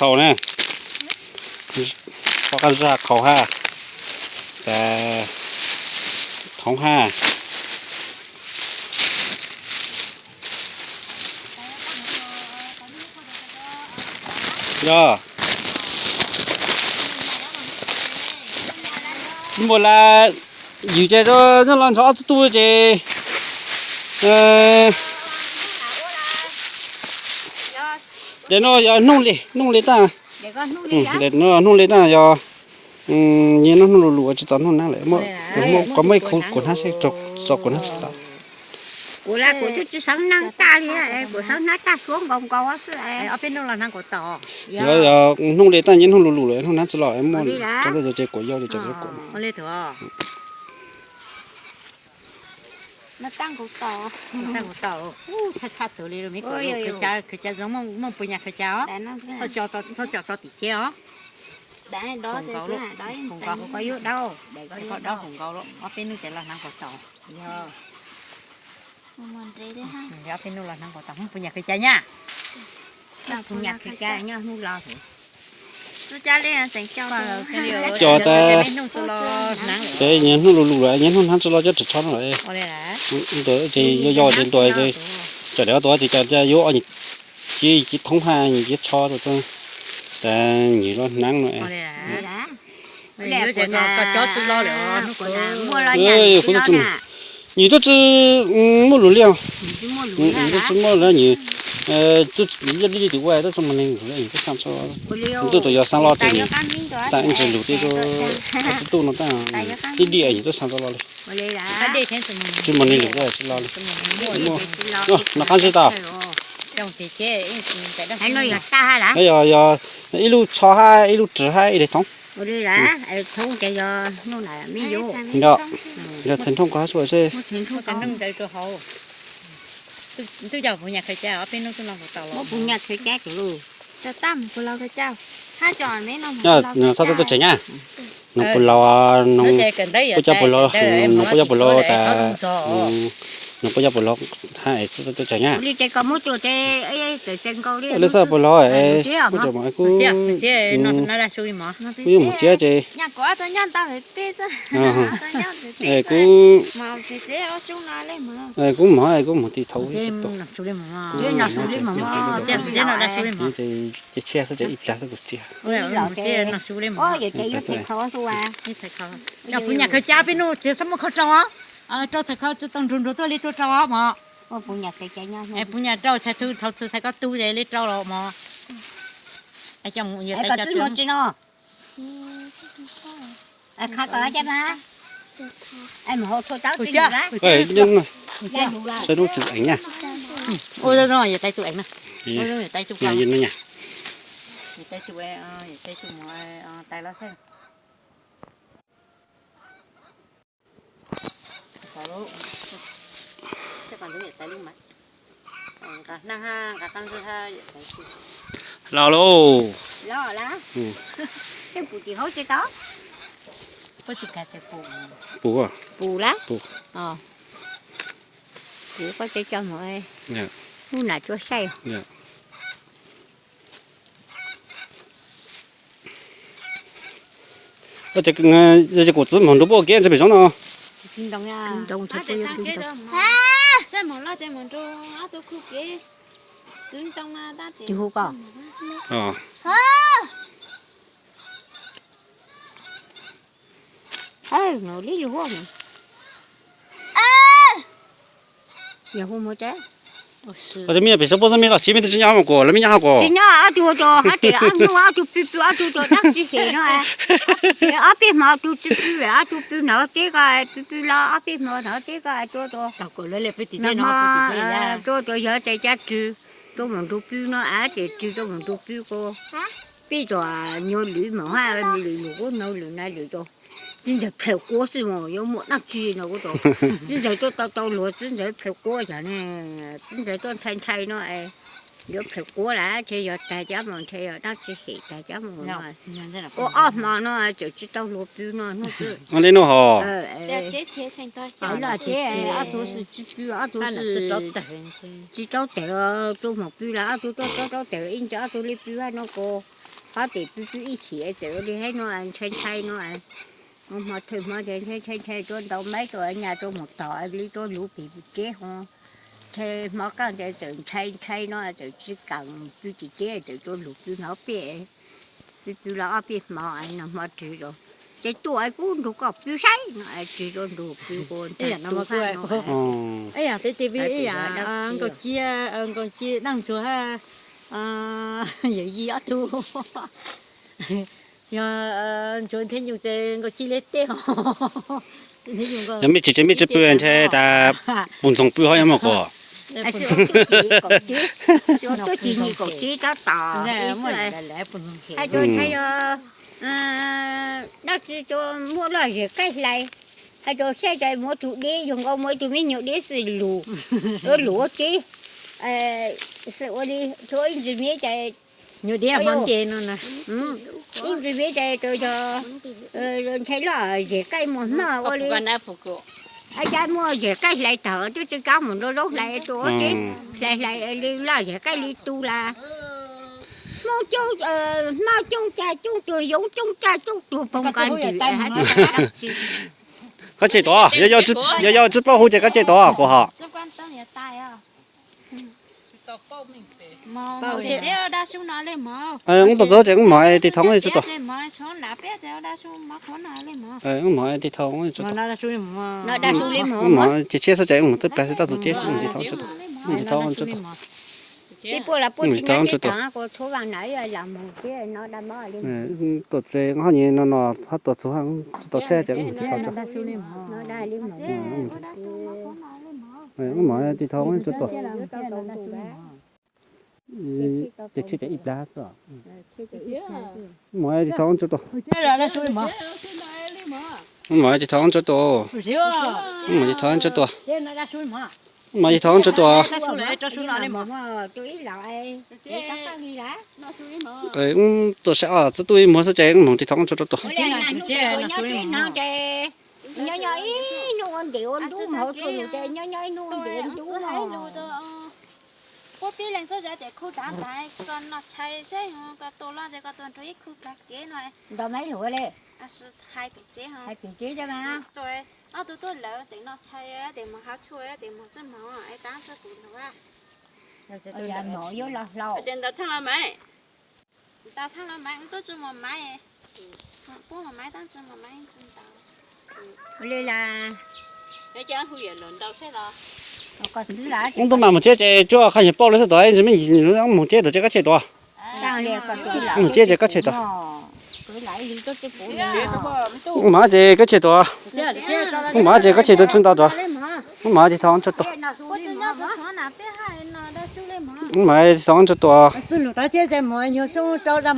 Thaum na, tso qab zaj qhaus ha, tas thoob ha. Yog, npaum las yus ces nyob los nrog ob txib tub ces, daim no yog noog li, noog li tag. Daim no noog li tag yog, nyias noog lus lus tsis txaus noog nab lawm, qhov muaj ib khub kuv hnab seb txaus kuv hnab tsis txaus. Kuv twb tsis xav hnab tag li, kuv xav hnab tag suab nkaus nkaus xwb. Yog, yog noog li tag nyias noog lus lus lawm noog hnab tsis los muaj, cov ntawd ces kuv yau li cov kuv. Tshaj tshaj tus li, khwv ca zoo, muaj puas nyas khwv ca os. Txhob coj tso tim txhiab os. Foom nkaus, foom nkaus, ob peb nub ces los hnav nkaus tau. Ob peb nub los hnav nkaus tau, muaj puas nyas khwv ca nyab. Puas nyas khwv ca nyob hnub los. Cov tas, ces nyias hnub lus lus lawm, nyias hnub hnab tsis los cov ris tsho no lawm. Ces yog yog ces ntuas, tsam dev tuav ces cov yuav ib thoob ha nyias ib tsho rau, tas nyias los hnav no. Nyias twb tsis muaj lus li os, nyias twb tsis muaj lus, nyias twb tsis muaj lus, nyias twb tsis muaj lus, nyias twb xav tso, nyias twb tau yog xav los ces nyias xav ib ntsis lus tej, tib tug no tab, tib diam nyias twb xav tso los li. Tsis muaj lus tsis los li. Noj qab ntsib tau. Yog, yog ib lub tsho hab ib lub ris hab ib daim thoob. Yog txhais nrooj ko hab sua seb. Txhob tuaj tuaj tsev nyab. Noog puas laus, noog puas cov puas laus, noog puas cov puas laus tas, noog puas cov puas laus hab es txhob tuaj tuaj tsev nyab. Lwm xwb puas laus es kuj tseem kuj, kuj yuav mus txiab ces kuj, kuj mus, kuj mus tib thaum. Ces tshiab xwb ces ib plag xwb tus txiag. Puas nyas khawv ca peb nuj txiv xab muaj khau rau os. Rau txhais khau tsis tau nrug nrug tuaj li tuaj rau os mog. Puas nyas rau txhais tu thaum txhais koj tu ces li rau los mog. Saib lub tsuj eev na. Los lauj. Pus, pus lawm. Pus, pus koj tsev coj mus, hnub nam tsuab saib. Ces kuv txiv mus nrug puab kev ntshe pem zoov no. Ua, mej pem sab puab xwb mej los tsis, mej twb tsis nyob hauv kuv, los mej nyob hauv kuv. Tsis nyob, ob tug tus hab tes ob hnub ob tug pw pw ob tug tus dab tsi hem no. Ob peb hmo tus tsis pw lawm ob tug pw hnov teb ko, pw pw los ob peb hmo hnov teb ko tua tua. Tua tua yog tes cab rwg, tua mus nrug pw no, ces rwg tua mus nrug pw ko. Peb tus nyuag lwm mas hab lwm lwm kuv no lwm na lwm tus. Txiv ntxawg plhaws quab xwb mas yuav muaj dab tsi no kuv tus. Txiv ntxawg tuaj tau tau luag txiv ntxawg plhaws quab yog ne. Txiv ntxawg tuaj ntshai ntshai no, yuav plhaws quab lawm ntshe yog tag cab mus ntshe yog dab tsi hem tag cab mus no. Ua ob hmo no tseem tsis tau luag pw no hnub xwb. Ob tug xwb tsis pw, ob tug xwb tsis rau tawm, tua mus pw lawm ob tug tuaj rau rau tawm ib ntsis ob tug li pw hab no ko. Qhov tim pw pw ib chim txawm ua li hais no ntshai ntshai no, hmo thawj hmo ntshai ntshai ntshai tuaj ntaus maib tuaj nyas tuaj mus tom li tuaj luv pim tsev ho, ntshai hmo kaj ntawd txawm ntshai ntshai no txawm tsis kam pw tim tsev txawm tuaj luv pw hnov peb pw pw los ob peb hmo no hmo ris los ces tuaj pub nrug koj pw saib no ris rau nrug pw ua ntag. Ib yam no mas kuv ib yam teb tes vij ib yam nkaus cia nkaus cia Daj Ntxuag yawm yij ob tug. Yog Ntxuag Ntheb Nyuj ces nkaus cia li tej ho. Yog mej tsis tsev mej tsis pw ntshai tas puj ntxoog pw ho yuav muaj quas. Tuaj ci nyim kaum tsib tab tom hais tias ntshai yog dab tsi muaj loj zem qaij hlais, hais tias saib cas muaj tus dib yug nkaus muaj ib tug me nyuam dib xwb lus, lus ua tib xwb ua li, ib ntsis miv cas nyuam dib hmo nce no na, ib ntsis miv cas tus yog ntshai loj zem qaij muaj hmo ua li, cas muaj zem qaij hlais tawm twb tsis kav mus nrau zaub hlais tus ua tib, hlais hlais li loj zem qaij li tu las. Hmoob coob, hmab coob cag coob tuag, yoov coob cag coob tuag, poob qab ntws. Koj tseg tuaj, yog yog tsis paub hu ces koj tseg tuaj kuv ho. Ub tau txog ces ub mov tiv thaiv ib tsuj tuaj. Ub mov tiv thaiv, ub mov ces tshiab xwb ces ub mov txawb plag xwb rau txug ceb, ub mov tiv thaiv ib tsuj tuaj, ub tiv thaiv ib tsuj tuaj. Ub tiv thaiv ib tsuj tuaj. Tuam tsev ho nyi no no ho tuam txug tsis tau tsheb ces ub mov tiv thaiv tsuj tuaj. Ub mov tiv thaiv ib tsuj tuaj. Ces tshiab ces ib plab xwb. Ub mov tiv thaiv ib tsuj tuaj. Ub mov tiv thaiv ib tsuj tuaj. Ub mov tiv thaiv ib tsuj tuaj. Ub mov tiv thaiv ib tsuj tuaj. Ub tuaj saib os, txhua tuaj ib mov xwb ces ub mov tiv thaiv ib tsuj tuaj. Nyob nyob ib hnub ua ntim ua ntub mus hauv txhua lus ces nyob nyob ib hnub ua ntim ua ntub mus. Puab pib leej xwb ces kuv dav ntaiv koj noj tshais seb koj tua loj ces koj tua nrug ib khub plag kev no. Ntaus maiv lug li. Hais pem tsev, hais pem tsev mas. Ob tug tuaj lawm tseem noj tshais tes mus hav tshuaj tes mus tsawb mov es tab tsawb kuv lug. Mov yuav los hlau. Ntaus thaj los maiv, ntaus thaj los maiv, tuaj tsi muaj maiv, puab muaj maiv tab tsi muaj maiv tsi ntaus. Li las, ub tub mas mus tsev ces tsuas qhov nyuag paub li xwb tuaj, ntsis me ntsis mus tsev tuaj ces koj tseg tuaj. Mus tsev ces koj tseg tuaj. Ub mov ces koj tseg tuaj. Ub mov ces koj tseg tuaj tsi ntaus tuaj. Ub mov tiv thaiv tsuj tuaj. Ub mov tiv thaiv tsuj tuaj.